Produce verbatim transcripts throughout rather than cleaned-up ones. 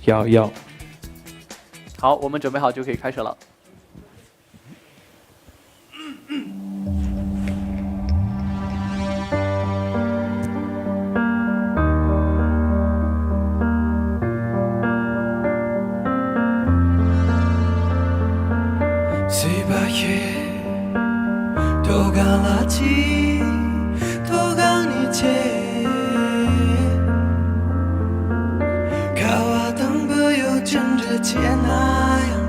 有有。好，我们准备好就可以开始了。 སྲིད་པ་ཞེས་དོ་གང་ལ་ཅི་དོ་གང་ནི་ཆེ། ཁ་བ་དང་བུ་ཡུག་ཅི་འདྲ་ཆེ་ན་ཡང་།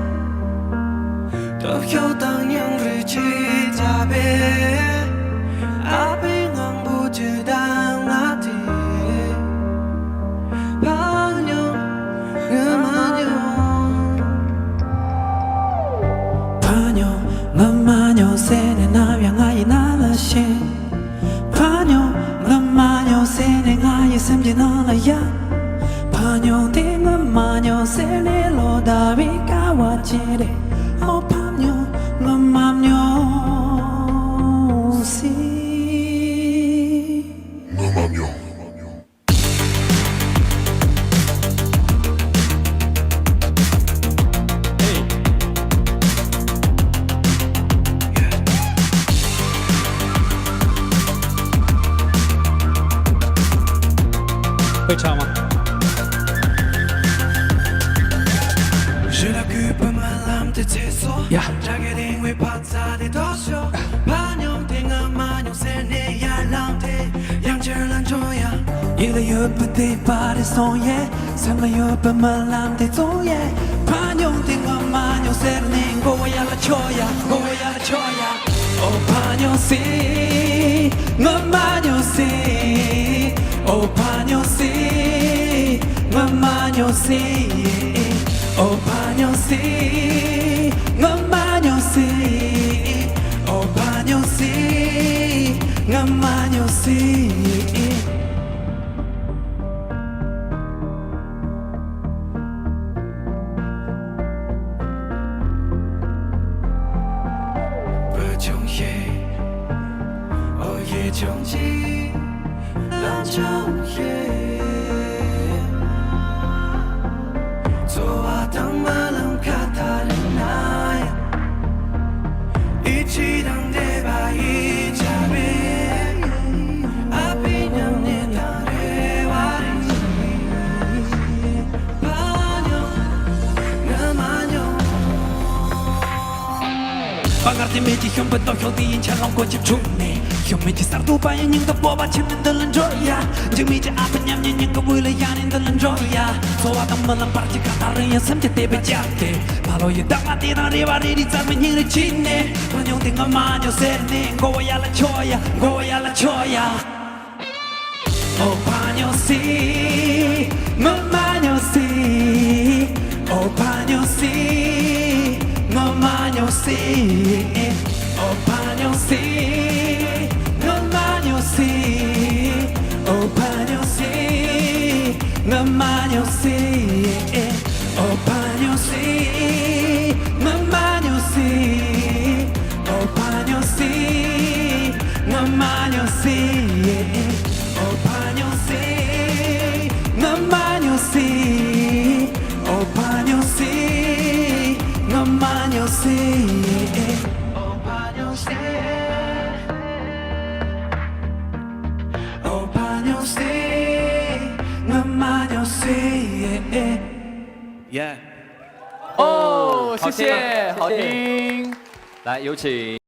སྟོབས་ཤུགས་དང་སྙིང་རུས་ཀྱིས་བྱ་བའི་ཨ་ཕའི་ངང་བུ་ཅི་དང་ང་དེ། ཕ་ཉོ་ང་མ་ཉོ། ཕ་ཉོ་ང་མ་ཉོ་ཟེར་ནས་ནམ་ཡང་ང་ཡི་ནང་ལ་ཤེས། ཕ་ཉོ་ང་མ་ཉོ་ཟེར་ནས་ང་ཡི་སེམས་ཀྱི་ནང་ལ་ཡ། ཕ་ཉོ་དེ་ང་མ་ཉོ་ཟེར་ནས་ལོ་ཟླ་བའི་དཀའ་བ་སྤྱད་རེད། ཨོ་ཕ་ཉོ་ང་མ་ཉོ་སི། ང་མ་ཉོ། ཧེ། 会唱吗？ ཡ། ཡིད་ལ་ཡོད་པ་དེ་པར་རེ་སོང་ཡེ། སེམས་ལ་ཡོད་པ་སྨོན་ལམ་དེ་བཙོང་ཡེ། ཕ་ཉོ་དེ་ང་མ་ཉོ་ཟེར་ནས་མགོ་བོ་ཡར་ལ་ཕྱོགས་ཡ། མགོ་བོ་ཡར་ལ་ཕྱོགས་ཡ། ཨོ་ཕ་ཉོ་སི། ང་མ་ཉོ་སི། ཨོ་ཕ་ཉོ་སི། ང་མ་ཉོ་སི། ཨོ་ཕ་ཉོ་སི། ང་མ་ཉོ་སི། ཨོ་ཕ་ཉོ་སི། ང་མ་ཉོ་སི། བུ་ཆུང་ཞིག་ཨོ་ཡིད་ཆུང་ཅིག་ལམ་ཆུང་ཞིག་འཚོ་བ་དང་རྨི་ལམ་ཁ་ཐག་རིང་ན་ཡང་། ཨི་ཅི་དང་འདས་པ་ཡི་ཆ་བའི་ཨ་ཕའི་མཉམ་གནས་དང་རེ་བ་རིང་། ཕ་ཉོ་ང་མ་ཉོ། པ་གར་དེ་མེད་ཀྱི་ཤུམ་པའི་སྟོབས་ཤུགས་དེ་ཡིན་ཆ་ལོངས་སྐོར་གྱི་འཁྲུག་ནས། ཤུམ་མེད་ཀྱི་གསར་དུ་པ་ཡི་སྙིང་གི་སྤོབས་པ་ཆེན་མོ་འདི་ལ་འགྲོ་ཡ། འཇིགས་མེད་ཀྱི་ཨ་ཕ་མཉམ་ཉིད་སྙིང་གི་དབུས་ལ་ཡ་ནས་འདི་ལ་འགྲོ་ཡ། འཚོ་བ་དང་རྨི་ལམ་བར་གྱི་ཁ་ཐག་རིང་ཡང་སེམས་ཀྱི་དད་པས་བཅགས་ཏེ། ཕ་ལོ་ཡི་འདབ་མ་དེ་དང་རེ་བ་རེ་རེ་རྩར་མི་སྙིང་རེ་བྱིན་ནས། ཕ་ཉོ་དེ་ང་མ་ཉོ་ཟེར་ནས་མགོ་བོ་ཡར་ལ་ཕྱོགས་ཡ། མགོ་བོ་ཡར་ལ་ཕྱོགས་ཡ། ཨོ་ཕ་ཉོ་སི། ང་མ་ཉོ་སི། ཨོ་ཕ་ཉོ་སི། ང་མ་ཉོ་སི། ཨོ་ཕ་ཉོ་སི། ང་མ་ཉོ་སི། ཨོ་ཕ་ཉོ་སི། ང་མ་ཉོ་སི། ཨོ་ཕ་ཉོ་སི། ང་མ་ཉོ་སི། ཨོ་ཕ་ཉོ་སི། ང་མ་ཉོ་སི། ཨོ་ཕ་ཉོ་སི། ང་མ་ཉོ་སི། ཨོ་ཕ་ཉོ་སི། ང་མ་ཉོ་སི། ཨོ་ཕ་ཉོ་སི། ཨོ་ཕ་ཉོ་སི། ང་མ་ཉོ་སི། Yeah. 哦，谢谢，好听。来，有请。